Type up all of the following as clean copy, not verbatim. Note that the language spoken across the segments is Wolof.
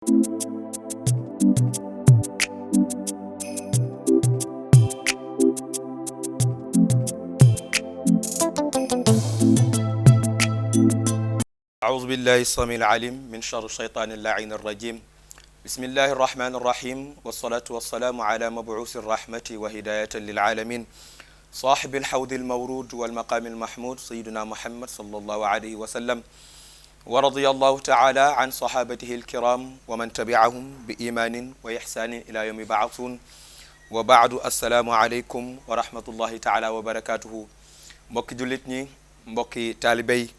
أعوذ بالله السميع العليم من شر الشيطان اللعين الرجيم بسم الله الرحمن الرحيم والصلاة والسلام على مبعوث الرحمة وهداية للعالمين صاحب الحوض المورود والمقام المحمود سيدنا محمد صلى الله عليه وسلم ورضي الله تعالى عن صحابته الكرام ومن تبعهم بإيمان وإحسان إلى يوم يبعثون وبعد السلام عليكم ورحمة الله تعالى وبركاته mbokki jullit ñi mbokki taalibe yi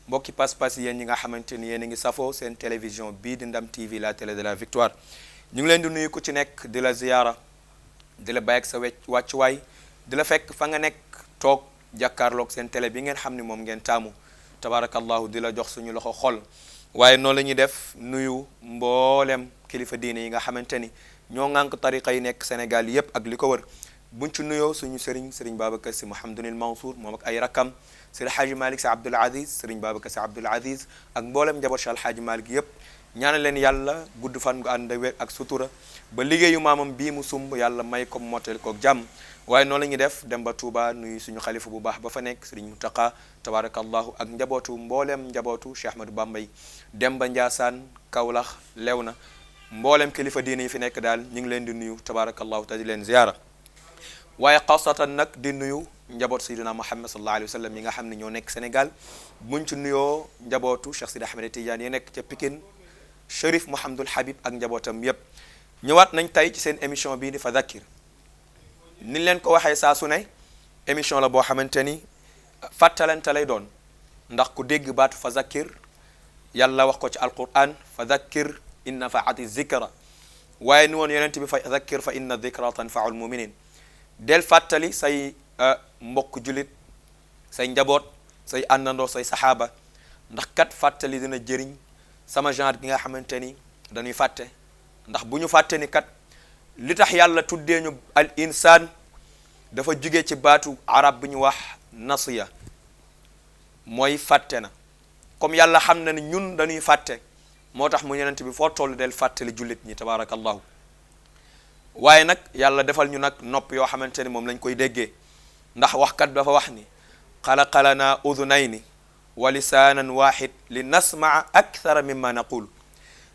mbokki pas-pas yéen ñi nga xamante ni yéen a ngi safoo seen télévision bii di Ndam TV la télé de la victoire ñu ngi leen di nuyu ku ci nekk di la ziyaara di la bàyyi ak sa wàccuwaay di la fekk fa nga nekk toog jàkkaarloog seen télé bi ngeen xam ni moom ngeen taamu tabarakallahu di la jox suñu loxo xol waaye noonu la ñuy def nuyu mboolem kilifa diine yi nga xamante ni ñoo ŋànk tariqa yi nekk Sénégal yépp ak li ko wër buñ ci nuyoo suñu sëriñ Babacar Sy Mouhamadunil Mansour moom ak ay rakkam Seydi Hadji Malick Sy Abdoul Aziz sëriñ Babacar Sy Abdoul Aziz ak mboolem njaboot Cheikh Alhaaji Malick yépp ñaanal leen yàlla gudd fan gu ànd ak sutura ba liggéeyu maamam bii mu sumb yàlla may ko mottali koog jàmm waaye noonu la ñuy def dem ba Touba nuyu suñu xalifa bu baax ba fa nekk sëriñ Mountakha tabarakallahu ak njabootu mboolem njabootu Cheikh Ahmadou Bamba yi dem ba Ndiassane Kaolack Léona mboolem kilifa diine yi fi nekk daal ñu ngi leen di nuyu tabarakallahu te di leen ziyaara waaye xasatan nag di nuyu njaboot sayyidina Muhammad sallallahu alayhi wa sallam yi nga xam ne ñoo nekk Sénégal buñ ci nuyoo njabootu Cheikh Sidi Ahmed Tidiane yi nekk ca Pikine Cherif Mouhamadul Habib ak njabootam yépp ñëwaat nañ tey ci seen émission bii di fa Dhakkir ni leen ko waxee saa su ne émission la boo xamante ni fàttalante lay doon ndax ku dégg baatu fa Dhakkir yàlla wax ko ci alquran fa Dhakkir in nafaati zikra waaye ni woon yonent bi fa Dhakkir fa inna dhikra tanfaul muminin del fàttali say mbokk julit say njaboot say àndandoo say saxaaba ndax kat fàttali dina jëriñ sama genre gi nga xamante ni dañuy fàtte ndax bu ñu fàtte ni kat li tax yàlla tuddee ñu al insaan dafa jóge ci baatu arab bi ñu wax nasiya mooy fàtte na comme yàlla xam na ni ñun dañuy fàtte moo tax mu yonent bi foo toll del fàttali jullit ñi tabarakallahu waaye nag yàlla defal ñu nag nopp yoo xamante ni moom lañ koy déggee ndax waxkat dafa wax ni xalaqa lanaa udunayni wa lisaanan waahid li nasmaa akthara mimma naqul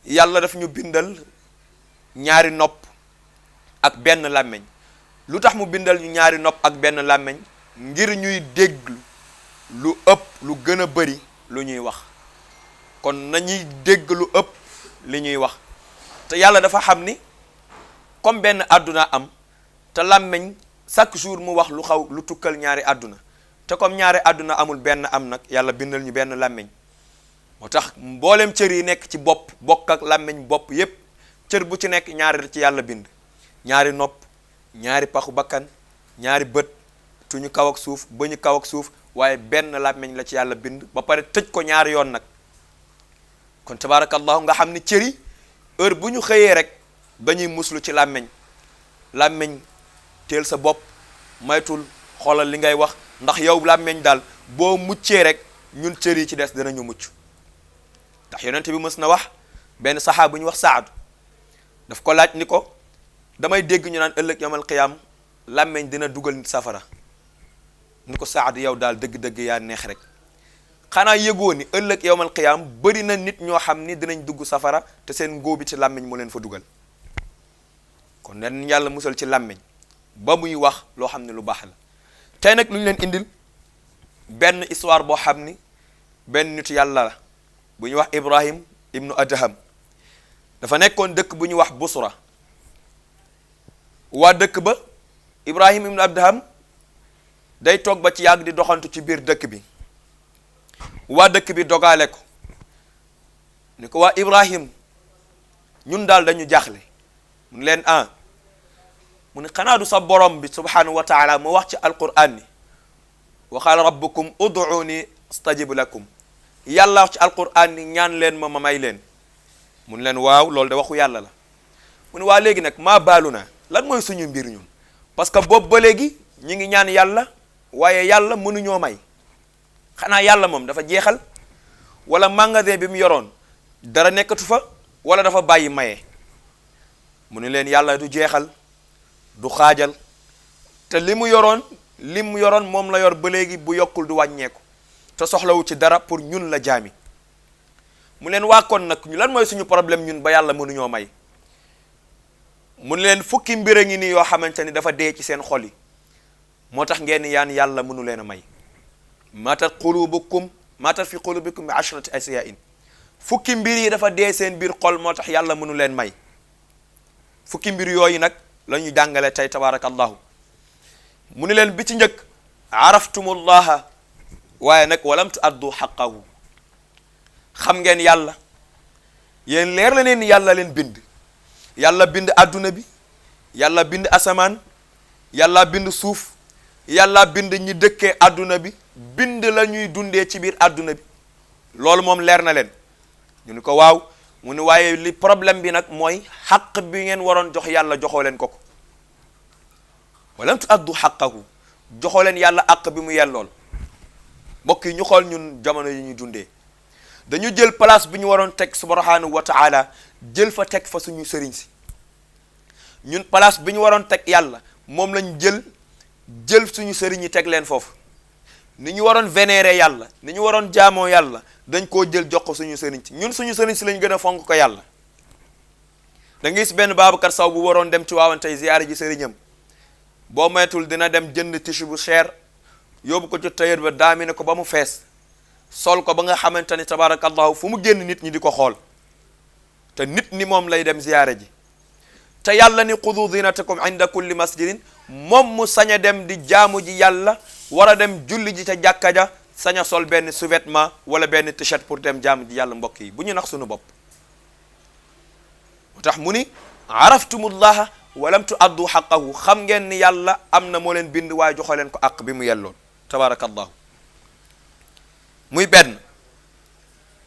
yàlla daf ñu bindal ñaari nopp ak benn làmmeñ lu tax mu bindal ñu ñaari nopp ak benn làmmeñ ngir ñuy déglu lu ëpp lu gën a bëri lu ñuy wax kon nañuy dégg lu ëpp li ñuy wax te yàlla dafa xam ni comme benn àdduna am te làmmeñ chaque jour mu wax lu xaw lu tukkal ñaari àdduna te comme ñaari àdduna amul benn am nag yàlla bindal ñu benn làmmeñ moo tax mboolem cër yi nekk ci bopp bokk ak làmmeñ bopp yépp cër bu ci nekk ñaari ci yàlla bind ñaari nopp ñaari paxu bakkan ñaari bët tuñu kaw ak suuf ba ñu kaw ak suuf waaye benn làmmeñ la ci yàlla bind ba pare tëj ko ñaari yoon nag kon tabarakallahu nga xam ni cër yi heure bu ñu xëyee rek dañuy muslu ci làmmeñ teel sa bopp maytul xoolal li ngay wax ndax yow làmmeñ daal boo muccee rek ñun cër yi ci des danañu mucc ndax yonent bi mës na wax benn saxaaba bu ñu wax Saad daf ko laaj ni ko damay dégg ñu naan ëllëg yawmal qiyaam làmmeñ dina dugal nit safara ni ko Saad yow daal dëgg-dëgg yaa neex rek xanaa yëgoo ni ëllëg yawmal qiyaam bëri na nit ñoo xam ni dinañ dugg safara te seen ngóobi ci làmmeñ moo leen fa dugal kon nen yàlla musal ci làmmeñ ba muy wax loo xam ne lu baax la tey nag lu ñu leen indil benn histoire boo xam ni benn nitu yàlla la bu ñuy wax Ibrahim ibnu Adham dafa nekkoon dëkk bu ñuy wax Busra waa dëkk ba Ibrahim ibnu Adham day toog ba ci yàgg di doxantu ci biir dëkk bi waa dëkk bi dogaale ko ni ko waa Ibrahim ñun daal dañu jaaxle mun leen mu ne xanaa du sa borom bi subhanahu wa taala mu wax ci alquran ni wa qaala rabbukum ud'uuni astajib lakum yàlla wax ci alquran ni ñaan leen ma may leen mun leen waaw loolu de waxu yàlla la mu ne waa léegi nag maa baalu naa lan mooy suñu mbir ñun parce que boobu ba léegi ñi ngi ñaan yàlla waaye yàlla mënuñoo may xanaa yàlla moom dafa jeexal wala magasin bi mu yoroon dara nekkatu fa wala dafa bàyyi maye mu ni leen yàlla du jeexal du xaajal te li mu yoroon moom la yor ba léegi bu yokkul du wàññeeku te soxlawu ci dara pour ñun la jaami mu leen waa kon nag ñu lan mooy suñu problème ñun ba yàlla mënuñoo may mu leen fukki mbir a ngi nii yoo xamante ni dafa dee ci seen xol yi moo tax ngeen yaan yàlla mënu leen a may maatat fi qulubikum bi ashrati asyain fukki mbir yi dafa dee seen biir xol moo tax yàlla mënu leen may fukki mbir yooyu nag la ñu jàngale tey tabarakallahu mu ni leen bi ci njëkk araftumullaha waaye nag walam tu addu xaqahu xam ngeen yàlla yéen leer la leen yàlla leen bind yàlla bind adduna bi yàlla bind asamaan yàlla bind suuf yàlla bind ñi dëkkee adduna bi bind la ñuy dundee ci biir adduna bi loolu moom leer na leen ñu ni ko waaw mu ni waaye li problème bi nag mooy xaq bi ngeen waroon jox yàlla joxoo leen ko walam tu addu xaqahu joxoo leen yàlla àq bi mu yellool mbokk yi ñu xool ñun jamono yi ñu dundee dañu jël place bi ñu waroon teg subhanahu wa ta'ala jël fa teg fa suñu sëriñ si ñun place bi ñu waroon teg yàlla moom lañ jël suñu sëriñ yi teg leen foofu ni ñu waroon vénérer yàlla ni ñu waroon jaamoo yàlla dañ koo jël jox ko suñu sëriñ si ñun suñu sëriñ si lañ gën a fonk ko yàlla da ngay gis benn Babacar Saw bu waroon dem ci waawan tey ziyaare ji sëriñam boo moytul dina dem jënd tissu bu cher yóbbu ko ci tailleur ba daamine ko ba mu fees sol ko ba nga xamante ni tabarakallahu fu mu génn nit ñi di ko xool te nit ni moom lay dem ziyaare ji te yàlla ni xudu zinatakum inda kulli masjidin moom mu sañ a dem di jaamu ji yàlla war a dem julli ji ca jàkka ja sañ a sol benn sous-vêtement wala benn t-shirt pour dem jaamu ji yàlla mbokk yi bu ñu nax suñu bopp moo tax mu ni araftumullaha walam tu addu xaqahu xam ngeen ni yàlla am na moo leen bind waaye joxo leen ko àq bi mu yelloon tabarakallahu muy benn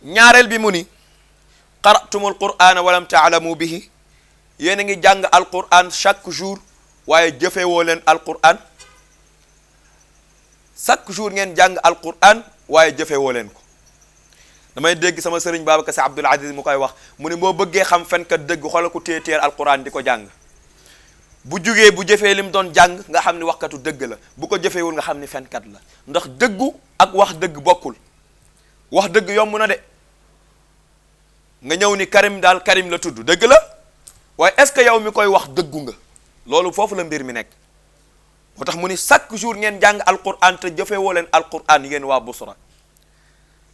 ñaareel bi mu ni qara'tumul qur'ana walam ta'lamu bihi yéen a ngi jàng alquran chaque jour waaye jëfewoo leen alquran chaque jour ngeen jàng alquran waaye jëfewoo leen ko damay dégg sama sëriñ Babacar Sy Abdoul Aziz mu koy wax mu ni boo bëggee xam fenkat dëgg xoolal ko téye téer alquran di ko jàng bu jugee bu jëfee lim doon jàng nga xam ni waxkatu dëgg la bu ko jëfeewul nga xam ni fenkat la ndax dëggu ak wax dëgg bokkul wax dëgg yomb na de nga ñëw ni Karim daal Karim la tudd dëgg la waaye est-ce que yow mi koy wax dëggu nga loolu foofu la mbir mi nekk moo tax mu ni chaque jour ngeen jàng alquran te jëfewoo leen alquran yéen waa Busra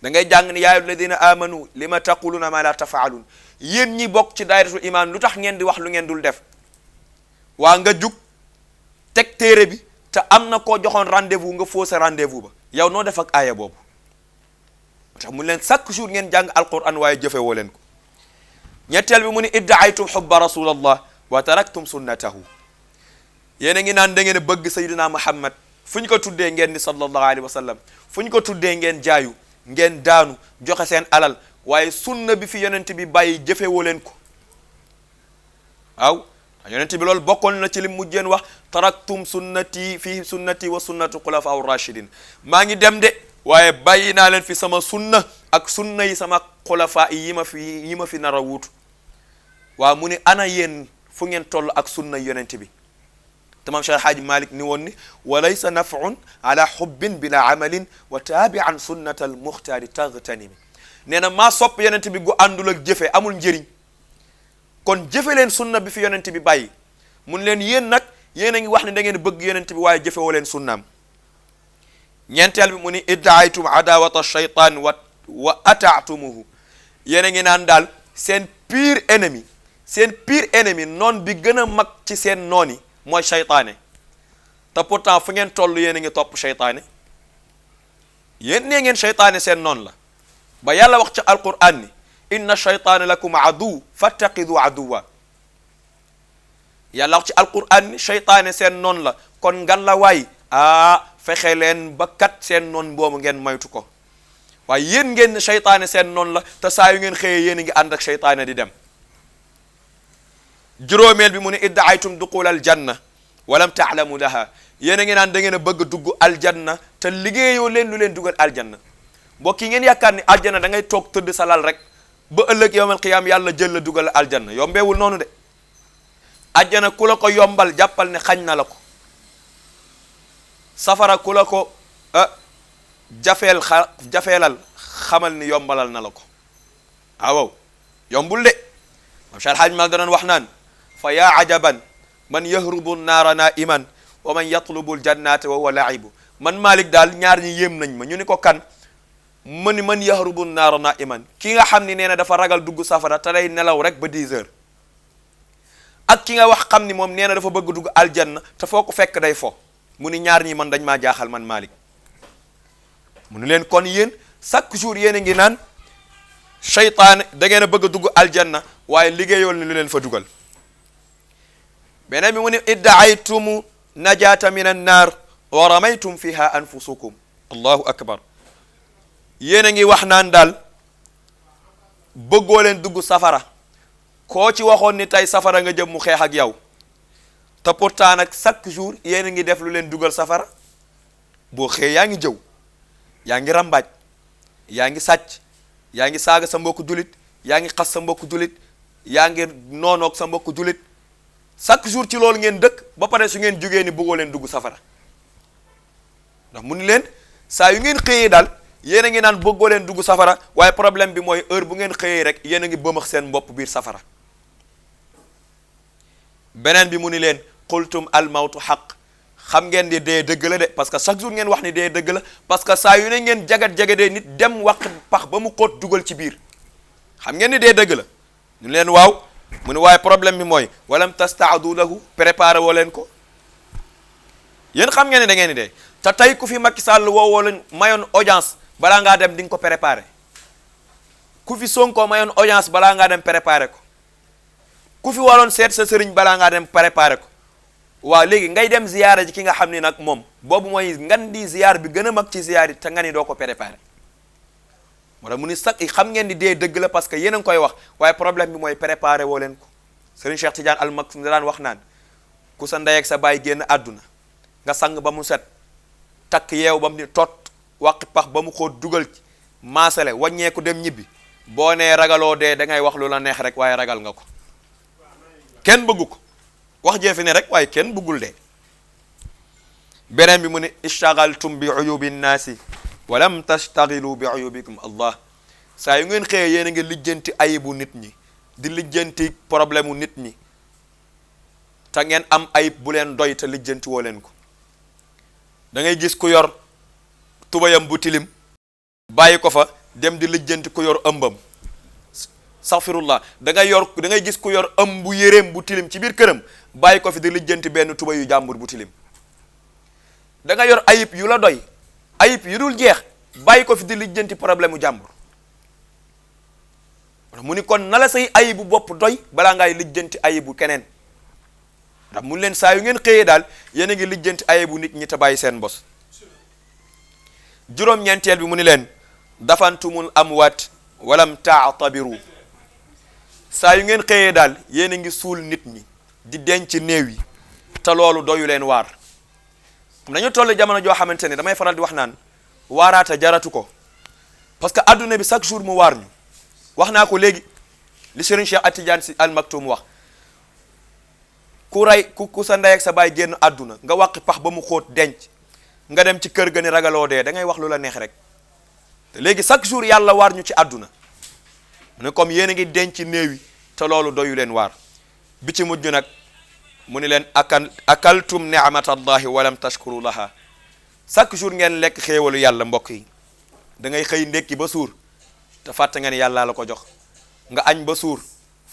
da ngay jàng ni yaa ayyuha alladina amanu lima taquluna ma la tafaalun yéen ñi bokk ci daayiratul iman lu tax ngeen di wax lu ngeen dul def waa nga jug teg téere bi te am na koo joxoon rendez-vous nga faussé rendez-vous ba yow noo def ak aaya boobu moo tax mu leen chaque jour ngeen jàng alquran waaye jëfewoo leen ko ñetteel bi mu ni iddaaytum xubba rasulallah wa taraktum sunnatahu yéen a ngi naan da ngeen a bëgg sayyidina Muhammad fu ñu ko tuddee ngeen ni sallallahu alayhi wa sallam fu ñu ko tuddee ngeen jaayu ngeen daanu joxe seen alal waaye sunna bi fi yonent bi bàyyi jëfewoo leen ko waaw yonent bi loolu bokkoon na ci li mujjeen wax taraktum sunnati fi sunnati wa sunnatu xulafa ar-rashidin maa ngi dem de waaye bàyyi naa leen fi sama sunna ak sunna yi sama xulafa yi ma fi nar a wuutu waaw mu ni ana yéen fu ngeen toll ak sunna yonent bi tamam Cheikh Haaji Malik ni woon ni wa laysa naf'un ala hubbin bila amalin wa taabi'an sunnata al muxtaari taghtanimi nee na maa sopp yonent bi gu àndul ak jëfe amul njëriñ kon jëfe leen sunna bi fi yonent bi bàyyi mun leen yéen nag yéen a ngi wax ne da ngeen bëgg yonent bi waaye jëfewoo leen sunnaam ñeenteel bi mu ni iddaaytum adawata shaytan wa ataatumuhu yéen a ngi naan daal seen pire ennemi noon bi gën a mag ci seen noon yi mooy shaytaane te pourtant fu ngeen toll yéen a ngi topp shaytaane yéen nee ngeen shaytaane seen noon la ba yàlla wax ci alquran ni inna shaytaana lakum aduw fattaqidu aduwa yàlla wax ci alquran ni shaytaane seen noon la kon ngan la waay fexe leen ba kat seen noon boobu ngeen moytu ko waaye yéen ngeen ne shaytaane seen noon la te saa yu ngeen xëyee yéen a ngi ànd ak shaytaane di dem juróomeel bi mu ne iddaaytum duqul aljanna walam taalamu laha yéen a ngi naan da ngeen a bëgg dugg aljanna te liggéeyoo leen lu leen dugal aljanna mbokk yi ngeen yaakaar ni aljanna da ngay toog tëdd sa lal rek ba ëllëg yawmal qiyaam yàlla jël la dugal aljanna yombeewul noonu de. ajjana ku la ko yombal jàppal ne xañ na la ko. safara ku la ko jafeelal xamal ni yombalal na la ko. waaw yombul de. Cheikh Al Hadj Mal danoon wax naan fa yaa ajaban man yahrubu naara naiman wa man yatlubu ljannata wa huwa laibu. man Malik daal ñaar ñi yéem nañ ma ñu ni ko kan mu ni man yahrubu naara naiman ki nga xam ni nee na dafa ragal dugg safara te day nelaw rek ba 10 heures ak ki nga wax xam ni moom nee na dafa bëgg dugg aljanna te foo ko fekk day fo. mu ni ñaar ñi man dañ maa jaaxal man Malik. mu ni leen kon yéen chaque jour yéen a ngi naan seytaan da ngeen a bëgg a dugg aljanna waaye liggéeyoon ni lu leen fa dugal. beneen bi mu ni iddaaytumu najata min an naar wa ramaytum fiha anfusukum. allahu akbar. yéen a ngi wax naan daal bëggoo leen dugg safara koo ci waxoon ni tey safara nga jëm mu xeex ak yow te pourtant nag chaque jour yéen a ngi def lu leen dugal safara. boo xëyee yaa ngi jëw yaa ngi rambaaj yaa ngi sàcc yaa ngi saaga sa mbokku julit yaa ngi xas sa mbokku julit yaa ngi noonoog sa mbokku julit chaque jour ci loolu ngeen dëkk ba pare su ngeen jógee ni bëggoo leen dugg safara. ndax mu ni leen saa yu ngeen xëyee daal yéen a ngi naan bëggoo leen dugg safara waaye problème bi mooy heure bu ngeen xëyee rek yéen a ngi bëmax seen bopp biir safara. beneen bi mu ni leen qultum al mawtu xaq xam ngeen di dee dëgg la de parce que chaque jour ngeen wax ni dee dëgg la parce que saa yu ne ngeen jagat-jagadee nit dem wax pax ba mu xóot dugal ci biir xam ngeen ni dee dëgg la. ñu leen waaw mu ne waaye problème bi mooy walam tastaadu lahu préparé woo leen ko. yéen xam ngeen ne da ngeen di dee te tey ku fi Macky Sall woowoo leen mayoon audience balaa ngaa dem di nga ko préparé. ku fi Sonko mayoon audience balaa ngaa dem préparé ko. ku fi waroon seet sa sëriñ balaa ngaa dem préparé ko. waaw léegi ngay dem ziyaara ji ki nga xam ni nag moom boobu mooy ngan di ziyaar bi gën a mag ci ziyaar yi te nga ni doo ko préparé. moo tax mu ni sax xam ngeen di dee dëgg la parce que yéen a ngi koy wax waaye problème bi mooy préparé woo leen ko. Serigne Cheikh Tidiane Al Maktoum daan wax naan ku sa ndey ak sa baay génn àdduna nga sang ba mu set takk yeew ba mu ni tot waqi pax ba mu xóot dugal ci maasale wàññeeku dem ñibbi boo nee ragaloo dee da ngay wax lu la neex rek waaye ragal nga ko. kenn bëggu ko wax jee fi ne rek waaye kenn bëggul dee. beneen bi mu ne ishtagaltum bi uyubi nnaasi walam tastagilu bi uyubikum. allah saa yu ngeen xëyee yéen a ngi lijjanti ayibu nit ñi di lijjanti problème u nit ñi te ngeen am ayib bu leen doy te lijjanti woo leen ko. da ngay gis ku yor tubayam bu tilim bàyyi ko fa dem di lijjanti ku yor ëmbam. astaghfirullah da ngay gis ku yor ëmb bu yéreem bu tilim ci biir këram bàyyi ko fi di lijjanti benn tuba yu jàmbur bu tilim. da nga yor ayib yu la doy ayib yu dul jeex bàyyi ko fi di lijjanti problème mu jàmbur. mu ni kon na la say ayibu bopp doy balaa ngay lijjanti ayibu keneen. ndax mun leen saa yu ngeen xëyee daal yéen a ngi lijjanti ayibu nit ñi te bàyyi seen bos. juróom-ñeenteel bi mu ni leen dafantumul amwaat walam taatabiru. saa yu ngeen xëyee daal yéen a ngi suul nit ñi di denc néew yi te loolu doyu leen waar. nañu toll jamono joo xamante ne damay faral di wax naan waaraata jaratu ko parce que adduna bi chaque jour mu waar ñu. wax naa ko léegi li Serigne Cheikh Tidiane Sy Al Maktoum wax ku sa ndey ak sa baay génn àdduna nga wàqi pax ba mu xóot denc nga dem ci kër ga ni ragaloo dee da ngay wax lu la neex rek. te léegi chaque jour yàlla waar ñu ci àdduna mu ne comme yéen a ngi denc néew yi te loolu doyu leen waar. bi ci mujj nag mu ni leen akaltum ni'matallahi walam tashkuru laha. chaque jour ngeen lekk xéewalu yàlla mbokk yi da ngay xëy ndekki ba suur te fàtte nga ni yàllaa la ko jox nga añ ba suur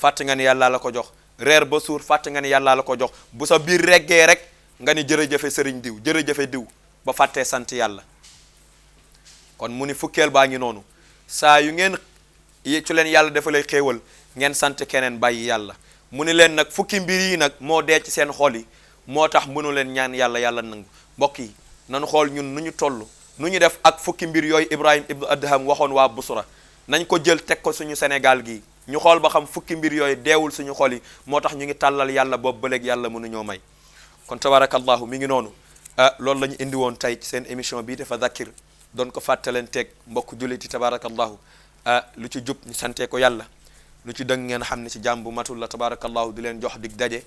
fàtte nga ni yàllaa la ko jox reer ba suur fàtte nga ni yàllaa la ko jox bu sa biir reggee rek nga ni jërëjëfe sëriñ diw jërëjëfe diw ba fàttee sant yàlla. kon mu ni fukkeel baa ngi noonu saa yu ngeen ci leen yàlla dafa lay xéewal ngeen sant keneen bàyyi yàlla. mu ni leen nag fukki mbir yi nag moo dee ci seen xol yi moo tax mënu leen ñaan yàlla yàlla nangu. mbokk yi nanu xool ñun nu ñu toll nu ñu def ak fukki mbir yooyu Ibrahim ibnu Adham waxoon waa Busra nañ ko jël teg ko suñu Sénégal gi ñu xool ba xam fukki mbir yooyu deewul suñu xol yi moo tax ñu ngi tàllal yàlla boobu ba léegi yàlla mënuñoo may. kon tabarakallahu mi ngi noonu loolu la ñu indi woon tey ci seen émission bii dafa Zakir doon ko fàttaleen teeg mbokk julliti tabarakallahu lu ci jub ñu sante ko yàlla, lu ci dëng ngeen xam ne ci jàmm bu matul la. tabarakallahu di leen jox dig daje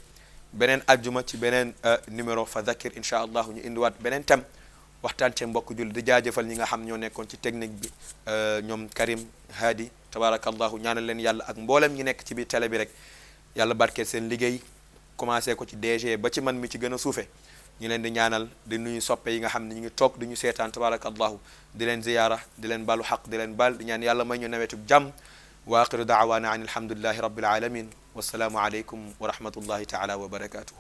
beneen ajjuma ci beneen numéro fa zakir incha allahu ñu indiwaat beneen thème waxtaan ci mbokk julli. di jaajëfal ñi nga xam ñoo nekkoon ci technique bi ñoom Karim Hadi tabarakallahu ñaanal leen yàlla ak mboolem ñi nekk ci biir télé bi rek yàlla barkeel seen liggéey commencé ko ci DG ba ci man mi ci gën a suufe ñu leen di ñaanal di nuyu soppe yi nga xam ne ñu ngi toog di ñu seetaan tabarakallahu di leen ziyaara di leen balu xaq di leen bal di ñaan yàlla may ñu nawetu jàmm wa axiru daawaana an alhamdulillahi rabbil alamin wassalaamu aleykum wa rahmatullahi taala wa barakatuh